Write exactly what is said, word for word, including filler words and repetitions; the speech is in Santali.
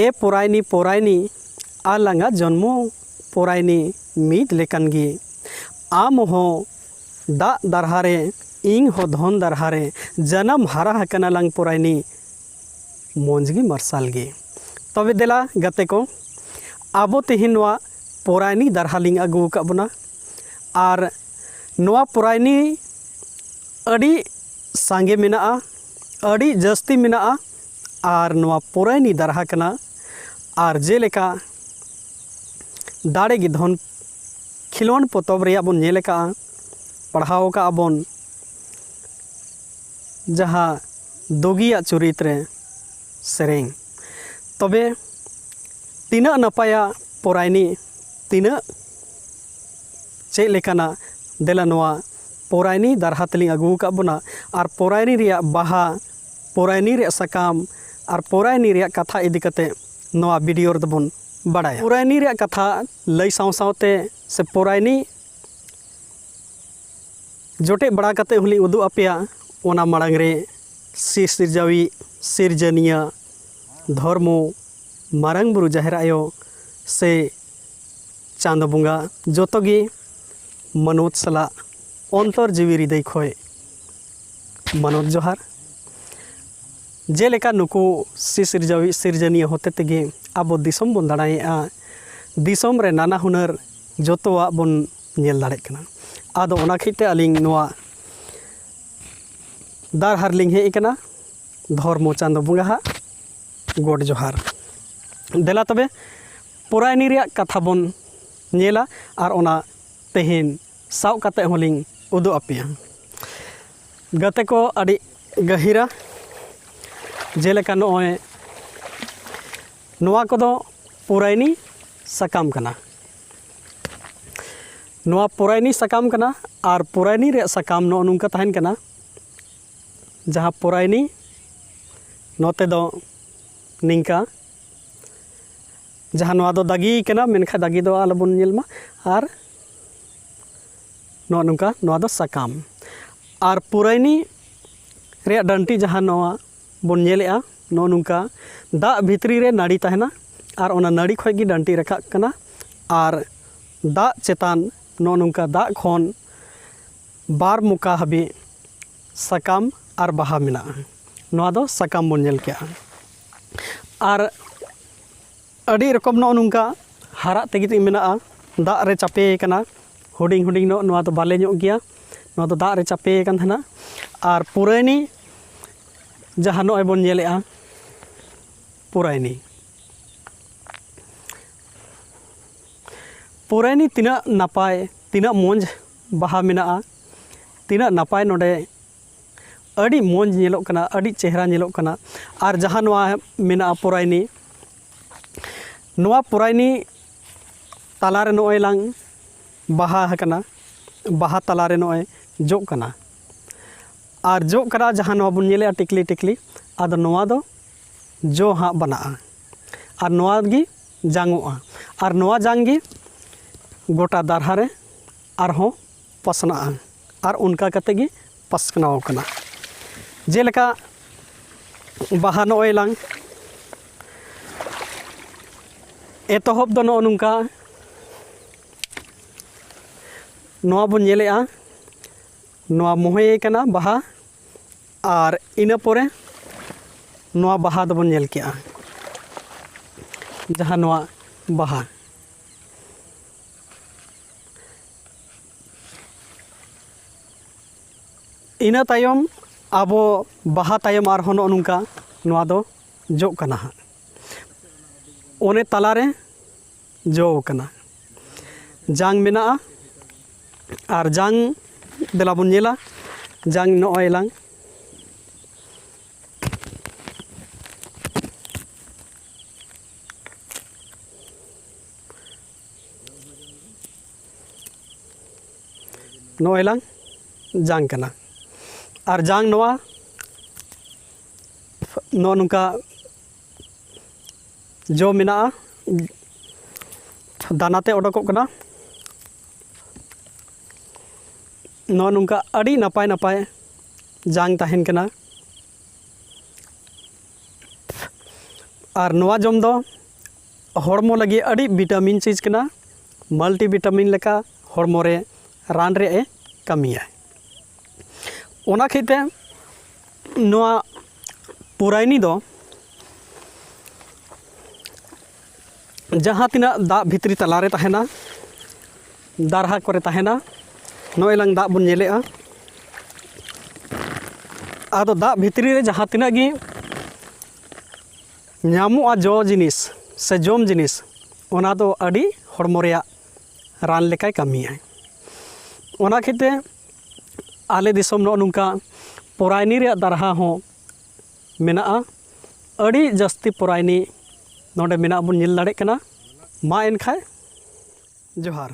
ᱮ ᱯᱚᱨᱟᱭᱱᱤ, ᱯᱚᱨᱟᱭᱱᱤ, ᱟᱞᱟᱝᱟᱜ ᱡᱚᱱᱢᱚ ᱯᱚᱨᱟᱭᱱᱤ ᱢᱤᱫ ᱞᱮᱠᱟᱱ ᱜᱮ᱾ ᱟᱢ ᱦᱚᱸ ᱫᱟᱜ ᱫᱟᱨᱦᱟ ᱨᱮ, ᱤᱧ ᱦᱚᱸ ᱫᱷᱚᱱ ᱫᱟᱨᱦᱟ ᱨᱮ, ᱡᱟᱱᱟᱢ ᱦᱟᱨᱟ ᱟᱠᱟᱱᱟ ᱞᱟᱝ ᱯᱚᱨᱟᱭᱱᱤ, ᱢᱚᱡᱽ ᱜᱮ ᱢᱟᱨᱥᱟᱞ ᱜᱮ᱾ ᱛᱚᱵᱮ ᱫᱮᱞᱟ ᱜᱟᱛᱮ ᱠᱚ, ᱟᱵᱚ ᱛᱮᱦᱮᱧ ᱱᱚᱣᱟ ᱯᱚᱨᱟᱭᱱᱤ ᱫᱟᱨᱦᱟ ᱞᱤᱧ ᱟᱹᱜᱩ ᱟᱠᱟᱫ ᱵᱚᱱᱟ᱾ ᱟᱨ ᱱᱚᱣᱟ ᱯᱚᱨᱟᱭᱱᱤ ᱟᱹᱰᱤ ᱥᱟᱸᱜᱮ ᱢᱮᱱᱟᱜᱼᱟ, ᱟᱹᱰᱤ ᱡᱟᱹᱥᱛᱤ ᱢᱮᱱᱟᱜᱼᱟ᱾ ᱟᱨ ᱱᱚᱣᱟ ᱯᱚᱨᱟᱭᱱᱤ ᱫᱟᱨᱦᱟ ᱠᱟᱱᱟ᱾ ᱟᱨ ᱡᱮᱞᱮᱠᱟ ᱫᱟᱲᱮ ᱜᱮ ᱫᱷᱚᱱ ᱠᱷᱮᱞᱳᱸᱰ ᱯᱚᱛᱚᱵ ᱨᱮᱭᱟᱜ ᱵᱚᱱ ᱧᱮᱞ ᱟᱠᱟᱫᱼᱟ, ᱯᱟᱲᱦᱟᱣ ᱟᱠᱟᱫᱼᱟ ᱵᱚᱱ, ᱡᱟᱦᱟᱸ ᱫᱩᱜᱤᱭᱟᱜ ᱪᱩᱨᱤᱛ ᱨᱮ ᱥᱮᱨᱮᱧ᱾ ᱛᱚᱵᱮ ᱛᱤᱱᱟᱹᱜ ᱱᱟᱯᱟᱭᱟ ᱯᱚᱨᱟᱭᱱᱤ, ᱛᱤᱱᱟᱹᱜ ᱪᱮᱫ ᱞᱮᱠᱟᱱᱟ, ᱫᱮᱞᱟ ᱱᱚᱣᱟ ᱯᱚᱨᱟᱭᱱᱤ ᱫᱟᱨᱦᱟ ᱛᱮᱞᱤᱧ ᱟᱹᱜᱩ ᱟᱠᱟᱫ ᱵᱚᱱᱟ᱾ ᱟᱨ ᱯᱚᱨᱟᱭᱱᱤ ᱨᱮᱭᱟᱜ ᱵᱟᱦᱟ, ᱯᱚᱨᱟᱭᱱᱤ ᱨᱮᱭᱟᱜ ᱥᱟᱠᱟᱢ ᱟᱨ ᱯᱚᱨᱟᱭᱱᱤ ᱨᱮᱭᱟᱜ ᱠᱟᱛᱷᱟ ᱤᱫᱤ ᱠᱟᱛᱮ ᱱᱚᱣᱟ ᱵᱷᱤᱰᱤᱭᱳ ᱨᱮᱫᱚ ᱵᱚᱱ ᱵᱟᱲᱟᱭᱟ᱾ ᱯᱚᱨᱟᱭᱱᱤ ᱨᱮᱭᱟᱜ ᱠᱟᱛᱷᱟ ᱞᱟᱹᱭ ᱥᱟᱶ ᱥᱟᱶᱛᱮ ᱥᱮ ᱯᱚᱨᱟᱭᱱᱤ ᱡᱚᱴᱮᱫ ᱵᱟᱲᱟ ᱠᱟᱛᱮ ᱦᱚᱸᱞᱤᱧ ᱩᱫᱩᱜ ᱟᱯᱮᱭᱟ᱾ ᱚᱱᱟ ᱢᱟᱲᱟᱝ ᱨᱮ ᱥᱤ ᱥᱤᱨᱡᱟᱣᱤᱡ ᱥᱤᱨᱡᱟᱹᱱᱤᱭᱟᱹ ᱫᱷᱚᱨᱢᱚ ᱢᱟᱨᱟᱝ ᱵᱩᱨᱩ ᱡᱟᱦᱮᱨ ᱟᱭᱳ ᱥᱮ ᱪᱟᱸᱫᱚ ᱵᱚᱸᱜᱟ ᱡᱚᱛᱚ ᱜᱮ ᱢᱟᱱᱚᱛ ᱥᱟᱞᱟᱜ ᱚᱱᱛᱚᱨ ᱡᱤᱣᱤ ᱦᱨᱤᱫᱟᱹᱭ ᱠᱷᱚᱱ ᱢᱟᱱᱚᱛ ᱡᱚᱦᱟᱨ᱾ ᱡᱮᱞᱮᱠᱟ ᱱᱩᱠᱩ ᱥᱤ ᱥᱤᱨᱡᱟᱣᱤᱡ ᱥᱤᱨᱡᱟᱹᱱᱤᱭᱟᱹ ᱦᱚᱛᱮ ᱛᱮᱜᱮ ᱟᱵᱚ ᱫᱤᱥᱚᱢ ᱵᱚᱱ ᱫᱟᱬᱟᱭᱮᱫᱼᱟ, ᱫᱤᱥᱚᱢ ᱨᱮ ᱱᱟᱱᱟ ᱦᱩᱱᱟᱹᱨ ᱡᱚᱛᱚᱣᱟᱜ ᱵᱚᱱ ᱧᱮᱞ ᱫᱟᱲᱮᱭᱟᱜ ᱠᱟᱱᱟ᱾ ᱟᱫᱚ ᱚᱱᱟ ᱠᱷᱟᱹᱛᱤᱨ ᱛᱮ ᱟᱹᱞᱤᱧ ᱱᱚᱣᱟ ᱫᱟᱨᱦᱟ ᱨᱮᱞᱤᱧ ᱦᱮᱡ ᱟᱠᱟᱱᱟ ᱫᱷᱚᱨᱢᱚ ᱪᱟᱸᱫᱚ ᱵᱚᱸᱜᱟ ᱦᱟᱜ ᱜᱚᱰ ᱡᱚᱦᱟᱨ᱾ ᱫᱮᱞᱟ ᱛᱚᱵᱮ ᱯᱚᱨᱟᱭᱱᱤ ᱨᱮᱭᱟᱜ ᱠᱟᱛᱷᱟ ᱵᱚᱱ ᱧᱮᱞᱟ ᱟᱨ ᱚᱱᱟ ᱛᱮᱦᱮᱧ ᱥᱟᱵ ᱠᱟᱛᱮ ᱦᱚᱸᱞᱤᱧ ᱩᱫᱩᱜ ᱟᱯᱮᱭᱟ᱾ ᱜᱟᱛᱮ ᱠᱚ ᱟᱹᱰᱤ ᱜᱟᱹᱦᱤᱨᱟ, ᱡᱮᱞᱮᱠᱟ ᱱᱚᱜᱼᱚᱭ ᱱᱚᱣᱟ ᱠᱚᱫᱚ ᱯᱚᱨᱟᱭᱱᱤ ᱥᱟᱠᱟᱢ ᱠᱟᱱᱟ᱾ ᱱᱚᱣᱟ ᱯᱚᱨᱟᱭᱱᱤ ᱥᱟᱠᱟᱢ ᱠᱟᱱᱟ᱾ ᱟᱨ ᱯᱚᱨᱟᱭᱱᱤ ᱨᱮᱭᱟᱜ ᱥᱟᱠᱟᱢ ᱱᱚᱜᱼᱚ ᱱᱚᱝᱠᱟ ᱛᱟᱦᱮᱱ ᱠᱟᱱᱟ᱾ ᱡᱟᱦᱟᱸ ᱯᱚᱨᱟᱭᱱᱤ ᱱᱚᱛᱮ ᱫᱚ ᱱᱤᱝᱠᱟ, ᱡᱟᱦᱟᱸ ᱱᱚᱣᱟ ᱫᱚ ᱫᱟᱜᱤ ᱠᱟᱱᱟ, ᱢᱮᱱᱠᱷᱟᱱ ᱫᱟᱜᱤ ᱫᱚ ᱟᱞᱚᱵᱚᱱ ᱧᱮᱞ ᱢᱟ᱾ ᱟᱨ ᱱᱚᱜᱼᱚ ᱱᱚᱝᱠᱟ ᱱᱚᱣᱟ ᱫᱚ ᱥᱟᱠᱟᱢ᱾ ᱟᱨ ᱯᱚᱨᱟᱭᱱᱤ ᱨᱮᱭᱟᱜ ᱰᱟᱹᱱᱴᱤ ᱡᱟᱦᱟᱸ ᱱᱚᱣᱟ ᱵᱚᱱ ᱧᱮᱞᱮᱜᱼᱟ, ᱱᱚᱜᱼᱚ ᱱᱚᱝᱠᱟ ᱫᱟᱜ ᱵᱷᱤᱛᱨᱤ ᱨᱮ ᱱᱟᱹᱲᱤ ᱛᱟᱦᱮᱱᱟ ᱟᱨ ᱚᱱᱟ ᱱᱟᱹᱲᱤ ᱠᱷᱚᱱ ᱜᱮ ᱰᱟᱹᱱᱴᱤ ᱨᱟᱠᱟᱵ ᱠᱟᱱᱟ᱾ ᱟᱨ ᱫᱟᱜ ᱪᱮᱛᱟᱱ ᱱᱚᱜᱼᱚ ᱱᱚᱝᱠᱟ ᱫᱟᱜ ᱠᱷᱚᱱ ᱵᱟᱨ ᱢᱚᱠᱟ ᱦᱟᱹᱵᱤᱡ ᱥᱟᱠᱟᱢ ᱟᱨ ᱵᱟᱦᱟ ᱢᱮᱱᱟᱜᱼᱟ᱾ ᱱᱚᱣᱟ ᱫᱚ ᱥᱟᱠᱟᱢ ᱵᱚᱱ ᱧᱮᱞ ᱠᱮᱜᱼᱟ᱾ ᱟᱨ ᱟᱹᱰᱤ ᱨᱚᱠᱚᱢ ᱱᱚᱜᱼᱚ ᱱᱚᱝᱠᱟ ᱦᱟᱨᱟᱜ ᱛᱮᱜᱮ ᱢᱮᱱᱟᱜᱼᱟ, ᱫᱟᱜ ᱨᱮ ᱪᱟᱯᱮ ᱠᱟᱱᱟ, ᱦᱩᱰᱤᱧ ᱦᱩᱰᱤᱧ ᱧᱚᱜ, ᱱᱚᱣᱟ ᱫᱚ ᱵᱟᱞᱮ ᱧᱚᱜ ᱜᱮᱭᱟ, ᱱᱚᱣᱟ ᱫᱚ ᱫᱟᱜ ᱨᱮ ᱪᱟᱯᱮ ᱠᱟᱱ ᱛᱟᱦᱮᱱᱟ᱾ ᱟᱨ ᱯᱩᱨᱟᱹᱭᱱᱤ ᱡᱟᱦᱟᱸ ᱱᱚᱜᱼᱚᱭ ᱵᱚᱱ ᱧᱮᱞᱮᱜᱼᱟ, ᱯᱩᱨᱟᱹᱭᱱᱤ, ᱯᱩᱨᱟᱹᱭᱱᱤ ᱛᱤᱱᱟᱹᱜ ᱱᱟᱯᱟᱭ, ᱛᱤᱱᱟᱹᱜ ᱢᱚᱡᱽ ᱵᱟᱦᱟ ᱢᱮᱱᱟᱜᱼᱟ, ᱛᱤᱱᱟᱹᱜ ᱱᱟᱯᱟᱭ ᱱᱚᱰᱮ ᱟᱹᱰᱤ ᱢᱚᱡᱽ ᱧᱮᱞᱚᱜ ᱠᱟᱱᱟ, ᱟᱹᱰᱤ ᱪᱮᱦᱨᱟ ᱧᱮᱞᱚᱜ ᱠᱟᱱᱟ᱾ ᱟᱨ ᱡᱟᱦᱟᱸ ᱱᱚᱣᱟ ᱢᱮᱱᱟᱜᱼᱟ ᱯᱚᱨᱟᱭᱱᱤ, ᱱᱚᱣᱟ ᱯᱚᱨᱟᱭᱱᱤ ᱛᱟᱞᱟᱨᱮ ᱱᱚᱜᱼᱚᱭ ᱞᱟᱝ ᱵᱟᱦᱟ ᱟᱠᱟᱱᱟ, ᱵᱟᱦᱟ ᱛᱟᱞᱟᱨᱮ ᱱᱚᱜᱼᱚᱭ ᱡᱚᱜ ᱠᱟᱱᱟ᱾ ᱟᱨ ᱡᱚᱜ ᱠᱟᱱᱟ ᱡᱟᱦᱟᱸ ᱱᱚᱣᱟ ᱵᱚᱱ ᱧᱮᱞᱮᱜᱼᱟ ᱴᱤᱠᱞᱤ ᱴᱤᱠᱞᱤ, ᱟᱫᱚ ᱱᱚᱣᱟ ᱫᱚ ᱡᱚ ᱦᱟᱸᱜ ᱵᱮᱱᱟᱜᱼᱟ᱾ ᱟᱨ ᱱᱚᱣᱟ ᱜᱮ ᱡᱟᱝᱚᱜᱼᱟ᱾ ᱟᱨ ᱱᱚᱣᱟ ᱡᱟᱝ ᱜᱮ ᱜᱚᱴᱟ ᱫᱟᱨᱦᱟ ᱨᱮ ᱟᱨᱦᱚᱸ ᱯᱟᱥᱱᱟᱜᱼᱟ᱾ ᱟᱨ ᱚᱱᱠᱟ ᱠᱟᱛᱮ ᱜᱮ ᱯᱟᱥᱱᱟᱣ ᱠᱟᱱᱟ᱾ ᱡᱮᱞᱮᱠᱟ ᱵᱟᱦᱟ ᱱᱚᱜᱼᱚᱭ ᱞᱟᱝ ᱮᱛᱚᱦᱚᱵ ᱫᱚ ᱱᱚᱜᱼᱚ ᱱᱚᱝᱠᱟ, ᱱᱚᱣᱟ ᱵᱚᱱ ᱧᱮᱞᱮᱜᱼᱟ, ᱱᱚᱣᱟ ᱢᱚᱦᱮ ᱠᱟᱱᱟ ᱵᱟᱦᱟ, ᱟᱨ ᱤᱱᱟᱹ ᱯᱚᱨᱮ ᱱᱚᱣᱟ ᱵᱟᱦᱟ ᱫᱚᱵᱚᱱ ᱧᱮᱞ ᱠᱮᱜᱼᱟ, ᱡᱟᱦᱟᱸ ᱱᱚᱣᱟ ᱵᱟᱦᱟ᱾ ᱤᱱᱟᱹ ᱛᱟᱭᱚᱢ ᱟᱵᱚ ᱵᱟᱦᱟ ᱛᱟᱭᱚᱢ ᱟᱨᱦᱚᱸ ᱱᱚᱜᱼᱚ ᱱᱚᱝᱠᱟ ᱱᱚᱣᱟ ᱫᱚ ᱡᱚᱜ ᱠᱟᱱᱟ ᱦᱟᱸᱜ᱾ ᱚᱱᱮ ᱛᱟᱞᱟᱨᱮ ᱡᱚ ᱠᱟᱱᱟ, ᱡᱟᱝ ᱢᱮᱱᱟᱜᱼᱟ᱾ ᱟᱨ ᱡᱟᱝ ᱫᱮᱞᱟ ᱵᱚᱱ ᱧᱮᱞᱟ, ᱡᱟᱝ ᱱᱚᱜᱼᱚᱭ ᱞᱟᱝ ᱱᱚᱜᱼᱚᱭ ᱞᱟᱝ ᱡᱟᱝ ᱠᱟᱱᱟ᱾ ᱟᱨ ᱡᱟᱝ ᱱᱚᱣᱟ ᱱᱚᱜᱼᱚ ᱱᱚᱝᱠᱟ ᱡᱚ ᱢᱮᱱᱟᱜᱼᱟ, ᱫᱟᱱᱟ ᱛᱮ ᱚᱰᱚᱠᱚᱜ ᱠᱟᱱᱟ᱾ ᱱᱚᱜᱼᱚ ᱱᱚᱝᱠᱟ ᱟᱹᱰᱤ ᱱᱟᱯᱟᱭ ᱱᱟᱯᱟᱭ ᱡᱟᱝ ᱛᱟᱦᱮᱱ ᱠᱟᱱᱟ᱾ ᱟᱨ ᱱᱚᱣᱟ ᱡᱚᱢ ᱫᱚ ᱦᱚᱲᱢᱚ ᱞᱟᱹᱜᱤᱫ ᱟᱹᱰᱤ ᱵᱷᱤᱴᱟᱢᱤᱱ ᱪᱤᱡᱽ ᱠᱟᱱᱟ᱾ ᱢᱟᱞᱴᱤ ᱵᱷᱤᱴᱟᱢᱤᱱ ᱞᱮᱠᱟ ᱦᱚᱲᱢᱚ ᱨᱮ ᱨᱟᱱ ᱨᱮᱭᱟᱜ ᱮ ᱠᱟᱹᱢᱤᱭᱟ᱾ ᱚᱱᱟ ᱠᱷᱟᱹᱛᱤᱨ ᱛᱮ ᱱᱚᱣᱟ ᱯᱩᱨᱟᱭᱱᱤ ᱫᱚ ᱡᱟᱦᱟᱸ ᱛᱤᱱᱟᱹᱜ ᱫᱟᱜ ᱵᱷᱤᱛᱨᱤ ᱛᱟᱞᱟᱨᱮ ᱛᱟᱦᱮᱱᱟ, ᱫᱟᱨᱦᱟ ᱠᱚᱨᱮ ᱛᱟᱦᱮᱱᱟ, ᱱᱚᱜᱼᱚᱭ ᱞᱟᱝ ᱫᱟᱜ ᱵᱚᱱ ᱧᱮᱞᱮᱜᱼᱟ᱾ ᱟᱫᱚ ᱫᱟᱜ ᱵᱷᱤᱛᱨᱤ ᱨᱮ ᱡᱟᱦᱟᱸ ᱛᱤᱱᱟᱹᱜ ᱜᱮ ᱧᱟᱢᱚᱜᱼᱟ ᱡᱚ ᱡᱤᱱᱤᱥ ᱥᱮ ᱡᱚᱢ ᱡᱤᱱᱤᱥ, ᱚᱱᱟ ᱫᱚ ᱟᱹᱰᱤ ᱦᱚᱲᱢᱚ ᱨᱮᱭᱟᱜ ᱨᱟᱱ ᱞᱮᱠᱟᱭ ᱠᱟᱹᱢᱤᱭᱟᱭ᱾ ᱚᱱᱟ ᱠᱷᱟᱹᱛᱤᱨ ᱛᱮ ᱟᱞᱮ ᱫᱤᱥᱚᱢ ᱱᱚᱜᱼᱚ ᱱᱚᱝᱠᱟ ᱯᱚᱨᱟᱭᱱᱤ ᱨᱮᱭᱟᱜ ᱫᱟᱨᱦᱟ ᱦᱚᱸ ᱢᱮᱱᱟᱜᱼᱟ᱾ ᱟᱹᱰᱤ ᱡᱟᱹᱥᱛᱤ ᱯᱚᱨᱟᱭᱱᱤ ᱱᱚᱰᱮ ᱢᱮᱱᱟᱜ ᱵᱚᱱ ᱧᱮᱞ ᱫᱟᱲᱮᱭᱟᱜ ᱠᱟᱱᱟ᱾ ᱢᱟ ᱮᱱᱠᱷᱟᱱ ᱡᱚᱦᱟᱨ᱾